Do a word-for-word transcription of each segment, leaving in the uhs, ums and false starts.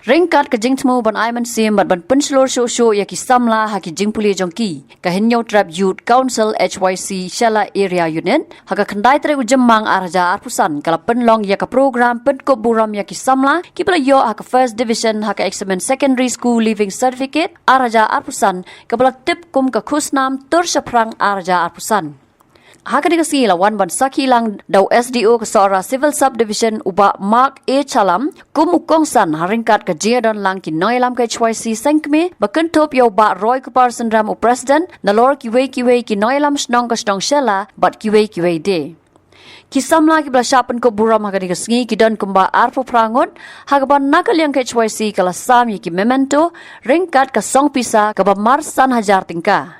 Ryngkat ka jingthmu ban ai mynsiem bad ban pynshlur shuh shuh ïa ki samla ha ki jingpule jong ki, ka Hynñiewtrep Youth Council H Y C Shella Area Unit, ha ka khyndai tarik u Jymmang ar hajar arphew san ka la pynlong ïa ka program pynkup burom ïa ki samla kiba la ïoh ha ka First Division ha ka Examen Secondary School Leaving Certificate ar hajar arphew san kaba la tip kum ka Khusnam Tur Shaphrang ar hajar arphew san. Ha kane ka sngi la wan ban sakhi lang da u S D O ka Sohra Civil Subdivision u Bah Mark A Chalam kum u kongsan ha ryngkat ka jingïadon lang ki nongïalam ka H Y C seng kmie ba kynthup ïa u Bah Roy Kupar Synram u President, nalor kiwei kiwei ki nongïalam shnong ka shnong Shella bad kiwei kiwei de. Ki samla kiba la shah pynkup burom ha kane ka sngi ki don kumba arphew phra ngut, ha kaba na ka liang ka H Y C ka la sam ïa ki memento ryngkat ka song pisa kaba mar san hajar tyngka.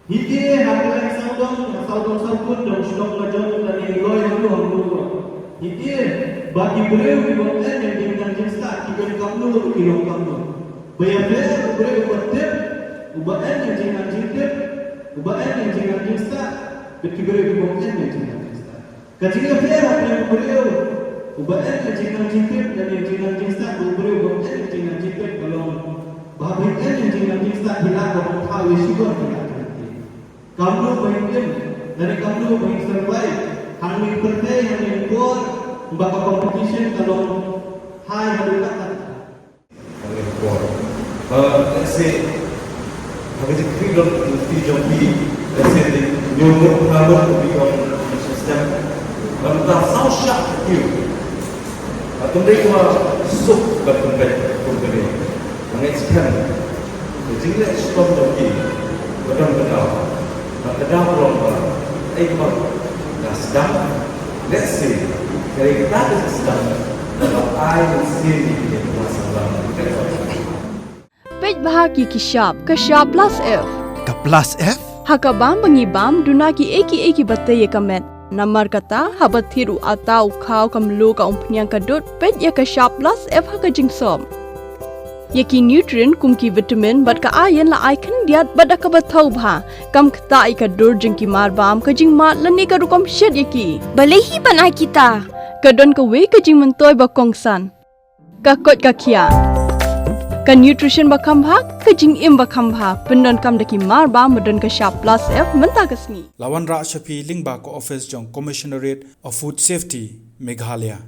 Hi te ha ka liang sawdong, ha sawdong sawkun, dong shnong la jong lane loi hangno hangno ruh. Hi te ba ki briew ki bym en ïa ki nang jingstad ki don kamno ruh ki long kamno. Ba ïa pher u briew uba tip, uba en ïa ki nang jingtip, uba en ïa ki nang jingstad, bad ki briew ki bym en ïa ki nang jingstad. Ka jingïapher hapdeng u briew uba en ïa jingnang jingtip lane ïa jingnang jingstad bad u briew uba em ïa jingnang jingtip ka long ba haba en ïa jingnang jingstad hi lah ban thaw ïa shibun ki lad jong ki. Kamno ba hin im lane kamno ba hin survive hangne pyrthei hangne por ba ka competition ka long high haduh katta. Ka long por. Ba, let's say, ha ka jingkyrpad jong phi, let's say, te hynñiew ngut, phra ngut, ka bym ïoh sdang. Ba mynta saw shah ki. Ba ym dei ba suk ba ym dei kum kane. Ba ngeit skhem. Ka jingleh shitom jong phi ba don ka daw. Ba ka daw ka long ba ei ba ka sdang. Let's say, ka dei kata ka sdang ba ai mynsiem ïa ki ba sdang. Peit bha ki ki shap, ka shap plus F. Ka plus F? Ha ka bam ba ngi bam, duna kiei kiei kiba tei ïa ka met. Namar kata, haba thied u atta, u khaw, ka mluh, ka umphniang, ka dud, peit ïa ka shap plus F ha ka jingsop. Ïa ki nutrient kum ki vitamin bad ka iron la ai khyndiat bad da kaba thaw bha. Kam ktah ïa ka dur jong ki marbam, ka jingmad lane ka rukom shet ïa ki. Balei hi ban ai kita? Ka don kawei ka jingmyntoi ba kongsan. Ka koit ka khiah. Ka nutrition ba kham bha, ka jingim ba kham bha. Pyndonkam da ki marbam ba don ka shap plus F mynta ka sngi. La wanrah sha phi lyngba ka office jong Commissionerate of Food Safety, Meghalaya.